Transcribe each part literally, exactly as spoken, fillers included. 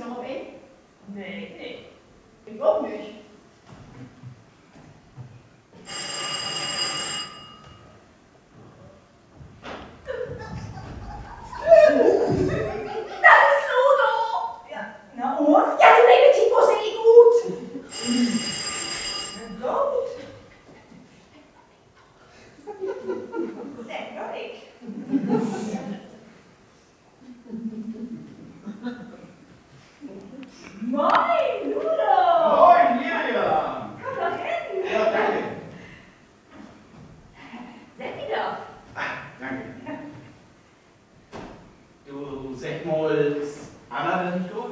noch een? Nee, nee. Ik ok nich. Dat is Ludo! Ja, na un? Ja, de leve Tiet, wo seh ik ut? Na goot. Segg doch ik. Moin, Ludo! Moin, Miriam! Kumm doch rin! Ja, danke. Sett di doch. Ah, danke. Du, segg mal, is Anna denn nich dor?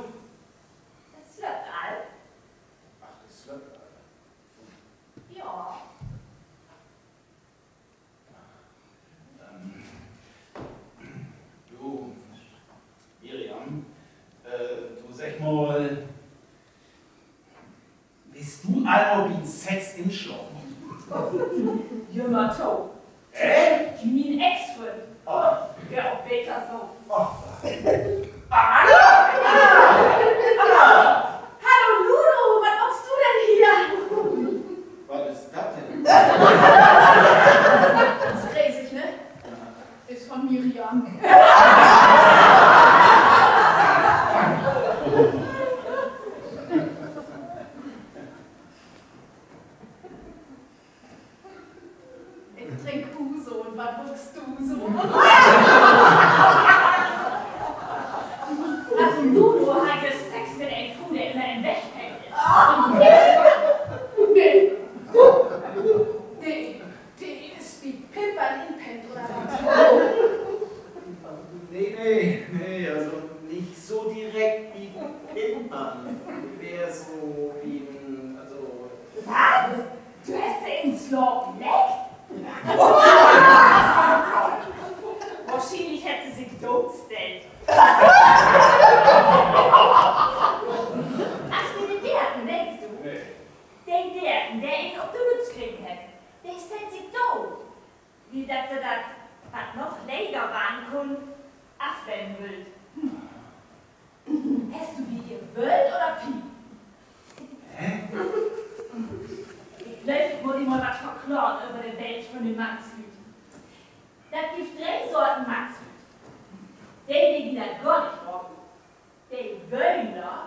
De slöppt al. Ach, de slöppt al. Ja. Ähm, du, Miriam, äh, du, segg mal, büst du al mal bi'n Sex inslapen? Jümmer to. Echt? Mien Ex-Fründ. Oh. Ja, beter so. Oh. Anna! Anna! Anna! Hallo Ludo, wat maakst du denn hier? Wat is dat denn? Is gresig, ne? Is von Miriam. Ik drink Uso un wat maakst du so? Also, Ludo harr jüst Sex mit en Fru, de ümmer in'n Weg hängen is. Nee. Nee, de is bi Pimpern inpennt, oder wat? Nee, nee, nee, also nich so direkt bi Pimpern. Mehr so bi, also wat? Du hest se in'n Slaap leckt? Wohrschienlich hett se sik dootstellt. As wi de Deerten, denkst du? Nee. De Deerten, de een op de Mütz kregen hett, de stellt sik doot. Wiel dat se dat, wat noch leger warrn kunn, afwennen wüllt. Hest du bi ehr wöhlt oder fiept? Hä? Ik glööv, ik mutt di mal wat verklaren över de Welt von de Mannslüüd. Dat gifft dree Sorten Mannslüüd. De, de di dat gor nich maken, de Wöhner,